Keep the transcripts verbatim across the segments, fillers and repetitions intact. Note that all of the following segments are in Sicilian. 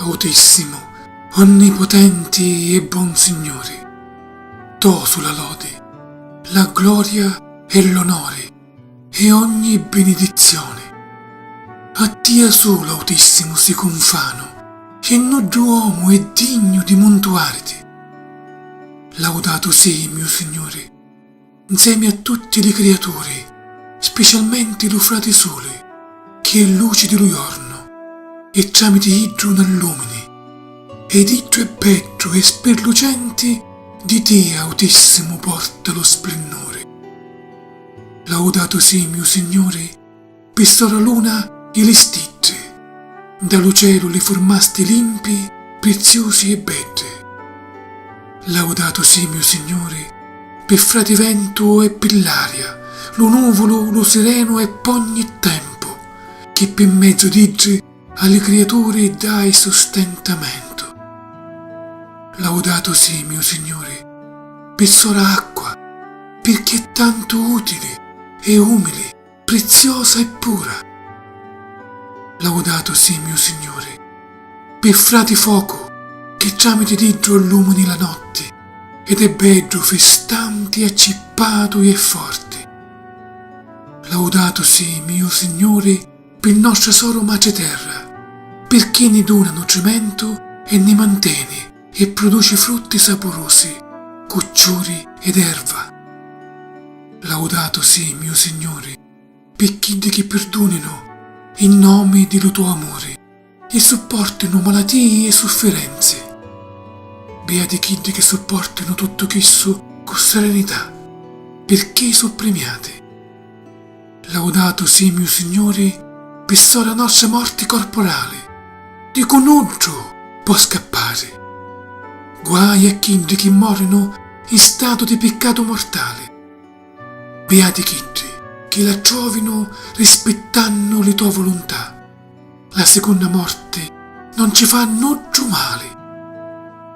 Autissimu, onnipotenti e bon Signuri, to su la lodi, la gloria e l'onori e ogni binidizzioni. A tia sulu, Autissimu, si cunfanu, e nuddu omu è dignu di muntuariti. Laudatu si, miu Signuri, nsemi a tutti li criaturi, spicialmenti lu frati suli, chi è luci di lu jornu, e tramiti iddu n'allumini, ed iddu è beddu e spirlucenti, di tia, Autissimu, porta lu splinnuri. Laudatu si, miu Signuri, pi sora luna e li stiddi, nda lu celu li furmasti limpi, priziusi e beddi. Laudatu si, miu Signuri, pi frati ventu e pi l'aria, lu nuvulu, lu sirenu e p'ogni tempu, chi pi mezzu d'iddi a li criaturi dai sustentamentu. Laudatu si, miu Signuri, pi sora acqua, pirchì è tantu utili e umili, priziosa e pura. Laudatu si, miu Signuri, pi frati focu, chi tramiti d'iddu allumini la notti, ed è beddu, fistanti, accippatu e forti. Laudatu si, miu Signuri, pi nostra soru matri terra, pirchì ni duna nutrimentu e ni manteni e pruduci frutti sapurusi, cu ciuri ed erva. Laudatu si, miu Signuri, pi chiddi chi pirduninu in nomi di lu to amuri e supportinu malatii e suffirenzi. Biati chiddi chi supportinu tuttu chissu cu serenità, pirchì su primiati. Laudatu si, miu Signuri, pi sora nostra morti corporali, di cu nuddu pò scappari. Guai a chiddi chi morinu in statu di piccatu mortali. Biati chiddi chi la trovinu rispittannu li to vuluntà. La sicunna morti non ci fa nuddu mali.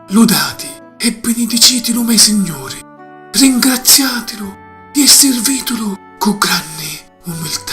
Ludati e binidiciti lu me Signuri, ringraziatilu e sirvitilu cu granni umiltà.